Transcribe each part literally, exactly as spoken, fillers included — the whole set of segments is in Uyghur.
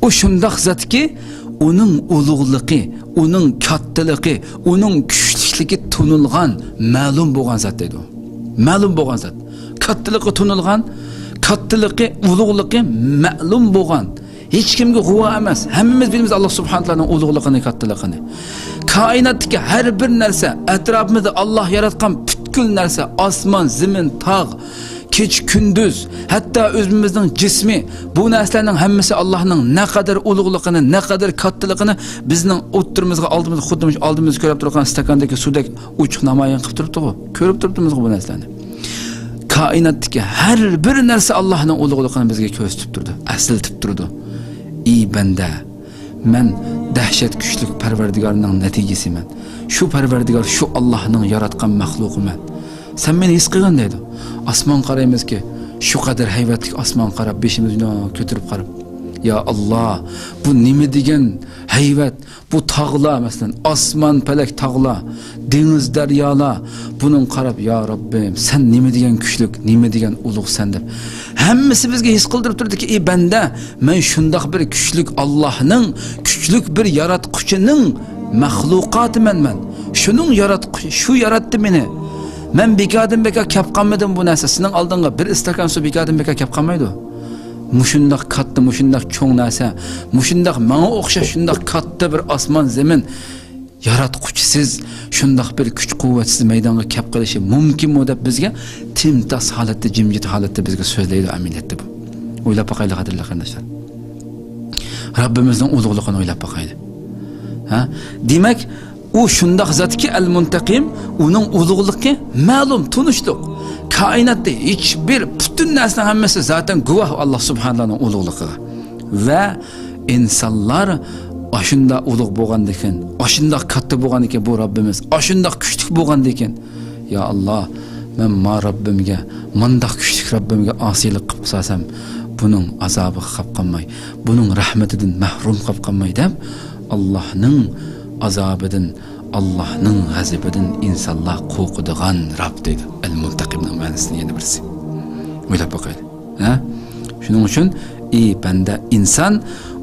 ئۇ شۇنداق زاتكى، ئۇنىڭ ئۇلۇغلۇقى، ئۇنىڭ كاتتىلىقى، ئۇنىڭ كۈچلۈكلۈكى تونۇلغان، مەلۇم بولغان زات دەيدۇ. مەلۇم بولغان زات. كاتتىلىقى تونۇلغان، كاتتىلىقى، ئۇلۇغلۇقى مەلۇم بولغان. ھېچكىمگە غۇۋا ئەمەس. ھەممىمىز بىلىمىز ئاللا سۇبھانەھۇ ۋە تائالانىڭ ئۇلۇغلۇقىنى، كاتتىلىقىنى. كائىناتتىكى ھەر بىر نەرسە، ئەتراپىمىزدا ئاللا ياراتقان پۈتكۈل نەرسە، ئاسمان، زېمىن، تاغ، كېچە، كۈندۈز، ھەتتا ئۆزىمىزنىڭ جىسمى، بۇ نەرسىلەرنىڭ ھەممىسى ئاللانىڭ نەقەدەر ئۇلۇغلۇقىنى، نەقەدەر كاتتىلىقىنى بىزنىڭ ئوتتۇرىمىزغا، ئالدىمىزدا، خۇددى مۇشۇ ئالدىمىزدا كۆرۈپ تۇرغان ئىستاكاندىكى سۇدەك ئوچۇق نامايان قىلىپ تۇرۇپتۇغۇ. كۆرۈپ تۇرۇپتىمىزغۇ بۇ نەرسىلەرنى. كائىناتتىكى ھەر بىر نەرسە ئاللانىڭ ئۇلۇغلۇقىنى بىزگە كۆرسىتىپ تۇرىدۇ، ئەسلىتىپ تۇرىدۇ. ئى بەندە، مەن دەھشەت كۈچلۈك پەرۋەردىگارنىڭ نەتىجىسىمەن. شۇ پەرۋەردىگار، شۇ ئاللانىڭ ياراتقان مەخلۇقىمەن. سەن مېنى ھېس قىلغىن دەيدۇ. ئاسمانغا قارايمىزكى، شۇ قەدەر ھەيۋەتلىك ئاسمانغا قاراپ، بېشىمىزنى كۆتۈرۈپ قاراپ، يا ئاللا، بۇ نېمە دېگەن ھەيۋەت؟ بۇ تاغلار، مەسىلەن، ئاسمان، پەلەك، تاغلار، دېڭىز، دەريالار، بۇنىڭغا قاراپ، يا رەببىم، سەن نېمە دېگەن كۈچلۈك، نېمە دېگەن ئۇلۇغ سەن دەپ. ھەممىسى بىزگە ھېس قىلدۇرۇپ تۇرىدۇكى، ئى بەندە، مەن شۇنداق بىر كۈچلۈك ئاللانىڭ، كۈچلۈك بىر ياراتقۇچىنىڭ مەخلۇقاتىمەن مەن. شۇنىڭ ياراتقۇچى، شۇ ياراتتى مېنى. مەن بىكاردىن بىكار كەپ قالمىدىم بۇ نەرسە. سېنىڭ ئالدىڭغا بىر ئىستاكان سۇ بىكاردىن بىكار كەپ قالمايدۇ. مۇشۇنداق كاتتا، مۇشۇنداق چوڭ نەرسە، مۇشۇنداق ماڭا ئوخشاش شۇنداق كاتتا بىر ئاسمان، زېمىن ياراتقۇچىسىز، شۇنداق بىر كۈچ قۇۋۋەتسىز مەيدانغا كەپ قېلىشى مۇمكىنمۇ دەپ بىزگە تىمتاس ھالەتتە، جىمجىت ھالەتتە بىزگە سۆزلەيدۇ ئەمەلىيەتتە بۇ. ئويلاپ باقايلى، قەدىرلىك قېرىنداشلار. رەببىمىزنىڭ ئۇلۇغلۇقىنى ئويلاپ باقايلى. ھە؟ دېمەك، ئۇ شۇنداق زاتكى، ئەل مۇنتەقىم، ئۇنىڭ ئۇلۇغلۇقى مەلۇم، تونۇشلۇق. كائىناتتا ھېچ بىر، پۈتۈن نەرسىنىڭ ھەممىسى زاتەن گۇۋاھ ئاللا سۇبھانەللانىڭ ئۇلۇغلۇقىغا. ۋە ئىنسانلار ئاشۇنداق ئۇلۇغ بولغاندىكىن، ئاشۇنداق كاتتا بولغاندىكىن بۇ رەببىمىز، ئاشۇنداق كۈچلۈك بولغاندىكىن، يا ئاللا، مەن ما رەببىمگە مانداق كۈچلۈك رەببىمگە ئاسىيلىق قىلىپ قالسام، بۇنىڭ ئازابىغا قاپ قالماي، بۇنىڭ رەھمىتىدىن مەھرۇم قاپ قالماي دەپ، ئاللانىڭ ئازابىدىن، ئاللانىڭ غەزىپىدىن ئىنسانلار قورقىدىغان رەب دەيدۇ. ئەل مۇنتەقىمنىڭ مەنىسىنىڭ يەنە بىرسى. ئويلاپ باقايلى. ھە؟ شۇنىڭ ئۈچۈن، ئى بەندە، ئىنسان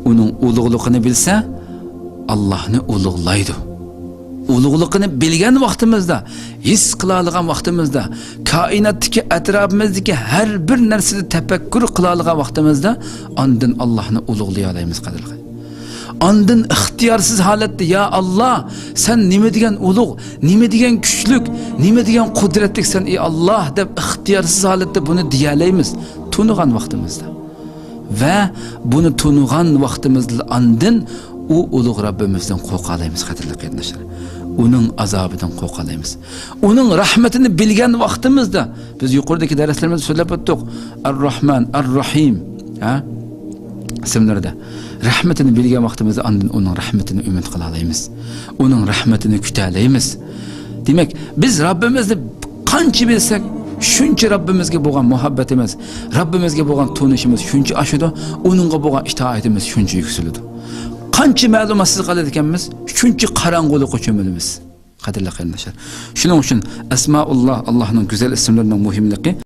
ئۇنىڭ ئۇلۇغلۇقىنى بىلسە، ئاللاھنى ئۇلۇغلايدۇ. ئۇلۇغلۇقىنى بىلگەن ۋاقتىمىزدا، ھېس قىلالىغان ۋاقتىمىزدا، كائىناتتىكى، ئەتراپىمىزدىكى ھەر بىر نەرسىدە تەپەككۇر قىلالىغان ۋاقتىمىزدا، ئاندىن ئاللاھنى ئۇلۇغلىيالايمىز، قەدىرلىك. ئاندىن ئىختىيارسىز ھالەتتە، يا ئاللا، سەن نېمە دېگەن ئۇلۇغ، نېمە دېگەن كۈچلۈك، نېمە دېگەن قۇدرەتلىك سەن، ئى ئاللا، دەپ ئىختىيارسىز ھالەتتە بۇنى دېيەلەيمىز، تونۇغان ۋاقتىمىزدا. ۋە بۇنى تونۇغان ۋاقتىمىزدا ئاندىن ئۇ ئۇلۇغ رەببىمىزدىن قورقالايمىز، قەدىرلىك قېرىنداشلار. ئۇنىڭ ئازابىدىن قورقالايمىز. ئۇنىڭ رەھمىتىنى بىلگەن ۋاقتىمىزدا، بىز يۇقىرىدىكى دەرسلىرىمىزدە سۆزلەپ ئۆتتۇق. ئەر-راھمان، ئەر-راھىم. ھە؟ ئىسىملىرىدە. رەھمىتىنى بىلگەن ۋاقتىمىزدا ئاندىن ئۇنىڭ رەھمىتىنى ئۈمىد قىلالايمىز. ئۇنىڭ رەھمىتىنى كۈتەلەيمىز. دېمەك، بىز رەببىمىزنى قانچە بىلسەك، شۇنچە رەببىمىزگە بولغان مۇھەببىتىمىز، رەببىمىزگە بولغان تونۇشىمىز شۇنچە ئاشىدۇ، ئۇنىڭغا بولغان ئىتائىتىمىز شۇنچە يۈكسىلىدۇ. قانچە مەلۇماتسىز قالىدىكەنمىز، شۇنچە قاراڭغۇلۇققا چۆمۈلىمىز. قەدىرلىك قېرىنداشلار، شۇنىڭ ئۈچۈن ئەسمائۇللا، ئاللاھنىڭ گۈزەل ئىسىملىرىنىڭ مۇھىملىقى